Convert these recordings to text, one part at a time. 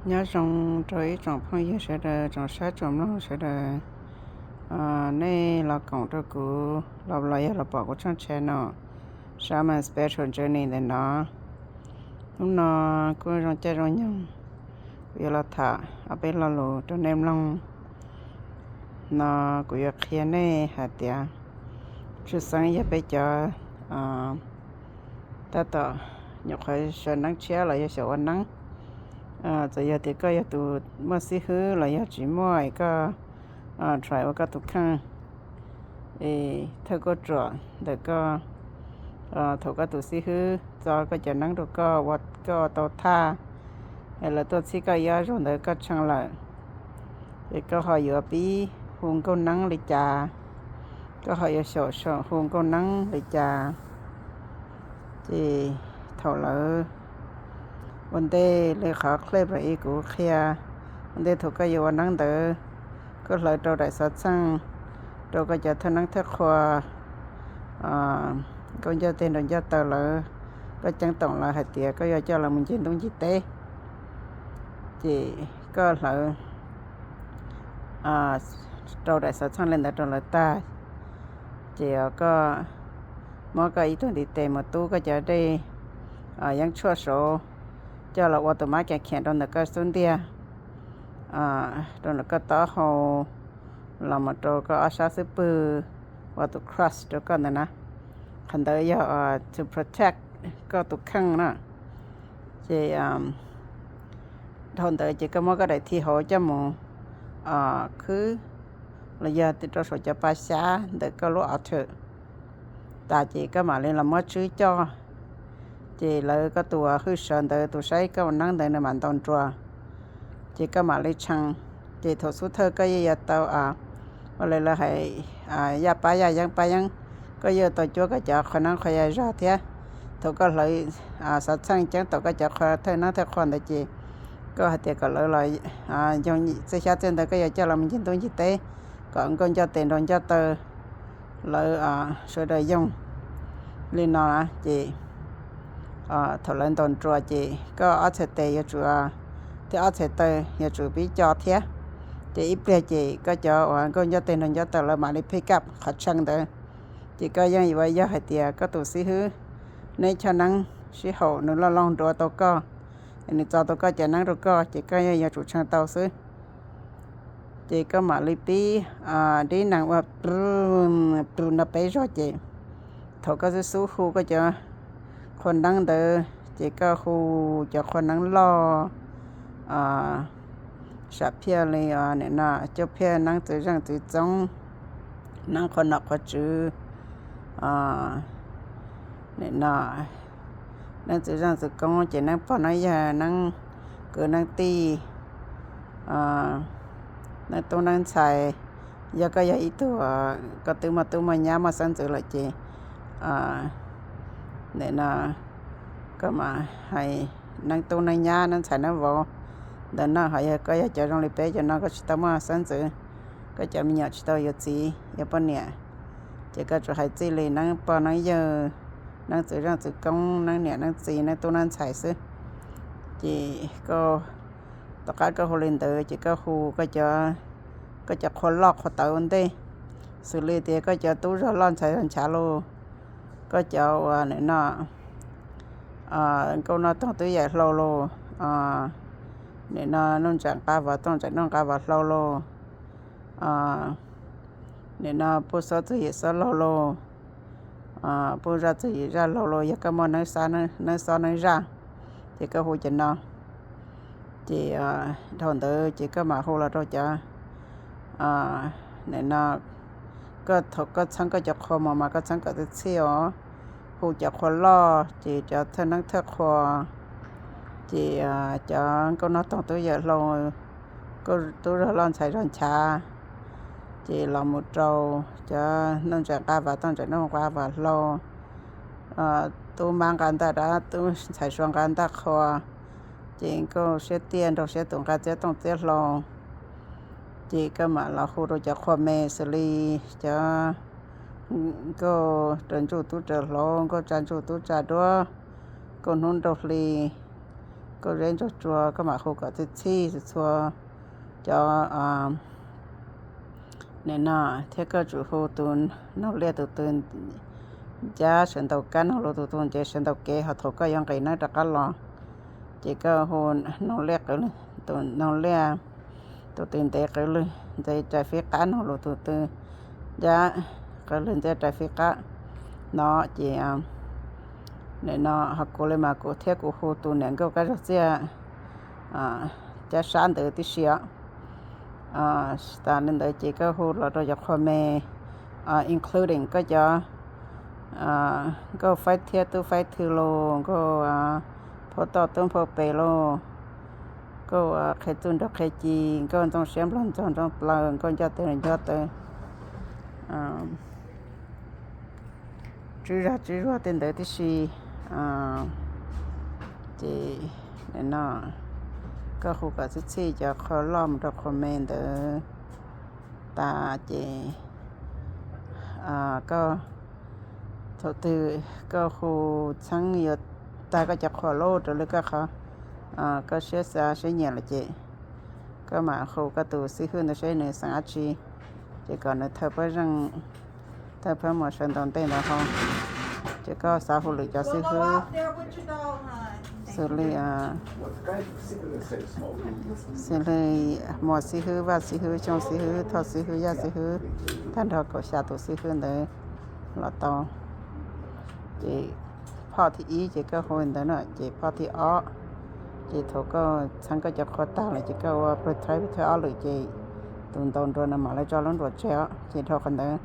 Nyob zoo rau ib tsoom phooj ywg sawv daws, tsoom saib tsoom mloog sawv daws. Nej los koom rau kuv los, los yog los pom kuv tshooj channel Shaman Spiritual Journey ntawm no. Hnub no kuj zoo caij zoo nyoog, kuv yuav los tham ob peb lo lus rau nej mloog. No kuv yuav qhia nej hais tias tshwj xeeb yog peb cov tab tom nyuam qhuav xyaum neeb tshiab los yog xyaum ua neeb, txawm yog tias koj yog tus muaj xib hwb los yog tsis muaj, koj try ua koj tus kheej, es thawj kauj ruam ntawm koj, thaum koj tus xib hwb txo koj cov neeb rau koj, koj ua tau thaj, es lawv tuaj txhib koj ib ob zaug ntawd koj tshee lawm, es koj ho yuav pib hu nkauj neeb li cas, koj ho yuav xyaum hu nkauj neeb li cas. Ces thaum lawv, ua ntej li qhov clip ib kuv qhia, ua ntej thaum koj yuav ua neeb ntawd, koj hlawv rau daim xov txheej rau koj cov thawj neeb thawj qhua, nkauj ncauj teg nraug ncauj taw lawv, koj ceeb toom lawv hais tias koj yuav coj lawv mus ncig ntuj ncig teb. Ces koj hlawv rau daim xov txheej li ntawd rau lawv tag, ces koj muab koj ib tug ntiv tes mus tub koj cov dej yeeb tshuaj saud, coj los ua tus mab kias khiam rau ntawm koj xub ntiag, rau ntawm koj taub hau, los mus rau koj ob sab xub pwg, ua tus cross rau koj ntawd na. Qhov ntawd yog to protect koj tus kheej na. Ces dhau ntawd ces koj muab koj daim thi hauv coj mus khwb los yog rau saum cov pa xyab ntawm koj lub altar tas, ces koj mam li los muab tswb coj. Ces lawv, koj tus uas hwj sawv ntawd, tus saib koj ua neeb ntawd nws mam ntaus nruas, ces koj mam li tshee. Ces thaum xub thawj koj yeej yuav tau, ua li lawv hais, yaj pab yaj yeeb pab yeeb, koj yeej tau cuab koj cov qhua neeb qhua yaig zog thiab. Thaum koj hlawv xov txheej ceeb toom koj cov qhua thawj neeb thawj qhua ntawd ces koj hais tias kom lawv los, yog txij xyab txij ntawv koj yuav coj los mus ncig ntuj ncig teb, kom nkauj ncauj teg nraug ncauj taw lawv sawv daws yoog li no. Ces thaum lawv ntaus nruas ces koj ob txhais tes yuav tsum, thiab ob txhais taw yuav tsum pib co thiab. Ces ib pliag ces koj cov uas nkauj ncauj teg nraug ncauj taw lawv mam li pick up qhov tshee ntawd. Ces koj yeej yuav yog hais tias koj tus xib hwb, neb chaw neeb sib haum nws loj loj nruav tau koj, nws txo tau koj cov neeb rau koj, ces koj yeej yuav tsum tshee tau xwb. Ces koj mam li pib dib nees ua pw no peb zaug ces thaum koj xub xub hu koj cov qhua neeb ntawd ces koj hu cov qhua neeb loj, sam phiaj li, nim no cuaj phiaj neeb txwv zeej txwv txoob, neeb qhua nom qhua tswv, nim no neeb txwv zeej txwv koob ces neeb pog neeb yawg, neeb kwv neeb tij, neeb tub neeb ntxhais. Yog koj yog ib tug koj twb muaj tub muaj nyab muaj xeeb ntxwv lawm ces nim no koj mam hais neeb tub neeb nyab neeb ntxhais neeb vauv. Ntawm no ho yog koj yog cov zoo li peb cov no koj tsis tau muaj xeeb ntxwv, koj cov me nyuam tsis tau yuav txiv yuav poj niam, ces koj tsuas hais txij li neeb pog neeb yawg, neeb txwv zeej txwv koob, neeb niam neeb txiv, neeb tub neeb ntxhais xwb. Ces koj, tom qab koj hu li ntawd ces koj hu koj cov qhua loj qhua tawv ua ntej, xws li tias koj cov tub zog loj ntxhais zog nchav los, koj cov uas nim no nkauj noj toog tub yawm hlau los, nim no nuj ntsaim nqa vov tooj ntsaim nuj nqa vov hlau los, nim no puj xob txwg yim xob laug los, puj zaj txwg yim zaj laug los, yog koj muaj neeb xob neeb zaj, ces koj hu cov no. Ces dhau ntawd ces koj mam hu los rau cov, nim no koj thaum koj txheeb koj cov qhua mus mas koj txheeb kom txhij txhij os. Hu cov qhua loj ces cov thawj neeb thawj qhua, ces cov nkauj noj toog tub yawm hlau, tub zog loj ntxhais zog nchav, ces los mus rau cov nuj ntsaim nqa vov tooj ntsaim nuj nqa vov hlau, tub mab nqa ntaj dab, tub ntxhais sua nqa ntaj qhua, ces nkauj siab tiaj nraug siab tus nqa txiab tooj txiab hlau. Ces koj mam los hu rau cov qhua me xws li cov nkauj raws ntsuj tub raws hlau, nkauj tsa ntsuj tub tsa duab, nkauj hnub nraug hli, nkauj zeb ntsuag tsua, koj mam hu kom txhij txhij txhua txhua cov nim no, thiab koj tsum hu tus noog liaj tus tw ncab sawv ntaus kab, noog lus tus tw nce sawv ntaus kev, ho thaum koj yuav nqis neeb rov qab los ces koj hu noog liaj qw, tus noog liaj tus tw ntev qw lwg ntxeev rais fib qab, noog lus tus tw ncab qw lwg ntxeev rais fib qab no ces nim no ho kuv li mas kuv thiab kuv hu tus niam nkauj kab zog txiaj cab sab ntawd tib si os. Tas li ntawd ces koj hu los rau cov qhua me, including koj cov nkauj faib thiab tub faib thw los, nkauj phauj toj tub nphauj pes los, nkauj qhia txuj nrog qhia ci, nkauj ntxooj siab nplog ntxog ntxooj plaws, nkauj ncoj taw nco taw, tswb zag tswb zuag tej ntawd tib si. Ces nim no koj hu kom txhij txhij cov qhua loj mus rau qhua me ntawd tas ces koj thaum twg koj hu txheeb yuav tag koj cov qhua loj raws li koj qhov koj siab xav siab nyiam lawm ces koj mam hu koj tus xib hwb ntawd seb nws xeem dab tsi, ces kom nws thawj phab zeej, thawj phab muag sawv ntaus ntej ntawd ho. Ces koj xav hu lwm cov xib hwb, xws li xws li muag xib hwb, vaj xib hwb, xyoo xib hwb, thoj xib hwb, yaj xib hwb, tag nrho kaum xya tus xib hwb ntawd los tau. Ces phoj thib ib ces koj hu ntawd no ces phoj thib ob ces thaum koj txheeb koj cov qhua tag lawm ces koj ua pab thib ob lwm ces tus ntaus nruas no mam li tso lub nruas tseg os. Ces dhau qhov ntawd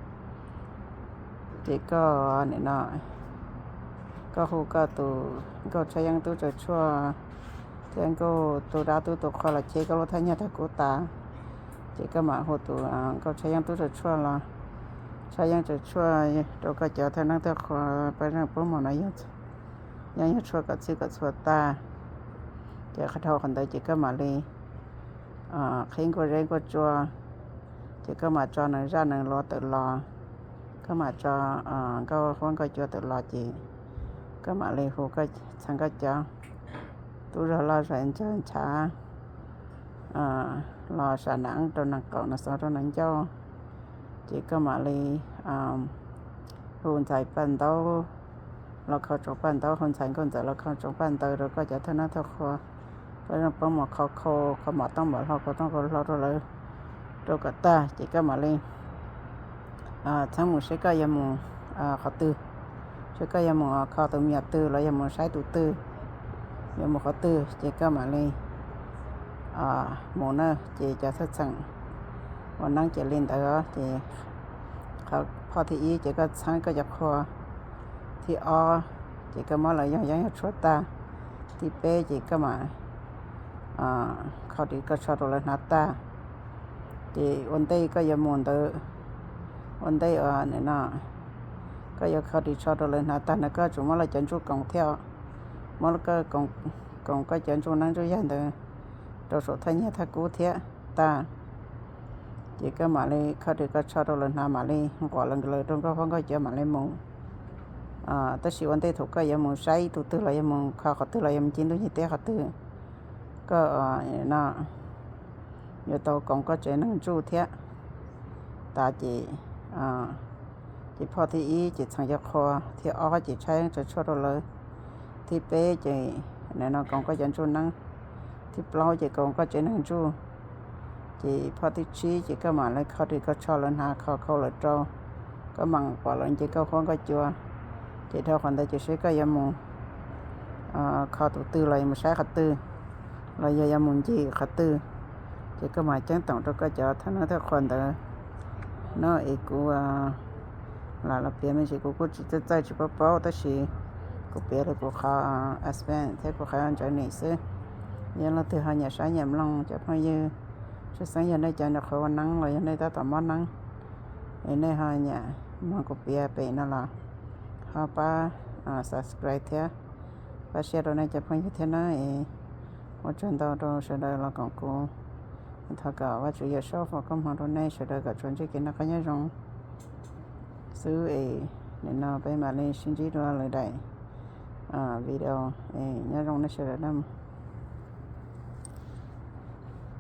ces koj nim no koj hu koj tus nkauj tshaj yeeb tub tsaws tshuaj thiab nkauj tu dab tub tu qhua los cheb koj lub thaj nyaj tag kub tas, ces koj mam hu tus nkauj tshaj yeeb tub tsaws tshuaj los tshaj yeeb tsaws tshuaj rau koj cov thawj neeb thawj qhua pab zeej pab mos no yeej yog tshuaj kom txhij kom txhua tag. Ces dhau qhov ntawd ces koj mam li qhib nkauj zeb nkauj tsua, ces koj mam tso nws zaj nws luav tawm los, koj mam tso nkauj huab nkauj cua tawm los ces koj mam li hu txheeb koj cov tub zog loj zog ntsawg ntshav los sam nam rau nees qaum, nees xov rau nees ncauj, ces koj mam li hu ntxhais paj ntaub los kho tsoom paj ntaub, hu ntxhais nkauj ntxawm los kho tsoom paj ntaub rau koj cov thawj neeb thawj qhua, pab zeej pab mos kho khau, kho mom tooj mom hlau, kho tooj kho hlau rau lawv rau kom tag, ces koj mam li txheeb mus seb koj yuav mus qhov twg, seb koj yuav mus kho tus me nyuam twg los yog mus saib tus twg, yuav mus qhov twg ces koj mam li mus na. Ces cov thaj txheem ua neeb ces li ntawd os. Ces phoj thib ib ces koj txheeb koj cov qhua, thib ob ces koj muab lawv yoog yeeb yog tshuaj tag, thib peb ces koj mam kho ris koj tsho rau lawv hnav tag. Ces ua ntej koj yuav mus ntawd, ua ntej nim no koj yuav kho ris tsho rau lawv hnav tag no koj tsum muab lawv cov ntsuj koom thiab, muab koj koom koj cov ntsuj neeb ntsuj yaig ntawd rau saum thaj nyaj thaj kub thiab tag. Ces koj mam li kho ris koj tsho rau lawv hnav, mam li nquam lawv rau nkauj huab nkauj cua mam li mus. Tab sis ua ntej thaum koj yuav mus saib tus twg los yog mus kho qhov twg los yog mus ncig ntuj ncig teb qhov twg, koj no yuav tau koom koj tsev neeg ntsuj thiab. Tas ces, ces phoj thib ib ces txheem cov qhua, thib ob ces tshaj yeeb tsaws tshuaj rau lawv, thib peb ces nim no koom koj cov ntsuj neeb, thib plaub ces koom koj tsev neeg ntsuj. Ces phoj thib tsib ces koj mam li kho ris koj tsho lawv hnav, kho khau lawv rau, koj mam pom lawv nce nkauj huab nkauj cua. Ces dhau qhov ntawd ces seb koj yuav mus kho tus twg los yog mus saib qhov twg, los yog yuav mus ncig qhov twg, ces koj mam ceeb toom rau koj cov thawj neeb thawj qhua ntawd no. Es kuv lam los piav me ntsis kuv kuj tsis txawj txawj tsis paub paub, tab sis kuv piav li kuv qhov experience thiab kuv qhov ntxeev nim xwb. Yog leej twg ho nyiam saib nyiam mloog cov phooj ywg, tshwj xeeb yog nej cov nyuam qhuav ua neeb los yog nej tab tom mob neeb, es nej ho nyiam mloog kuv piav pem no los ho pab subscribe thiab, pab share rau nej cov phooj ywg thiab na. Es ua tsaug ntau rau sawv daws los koom kuv. Thov kom Vajtswv Yawm Saub foom koob hmoov rau nej sawv daws kom tsuas ntsib kev noj qab nyob zoo xwb. Es nim no peb mam li sib ntsib dua lwm daim video. Es nyob zoo nej sawv daws na.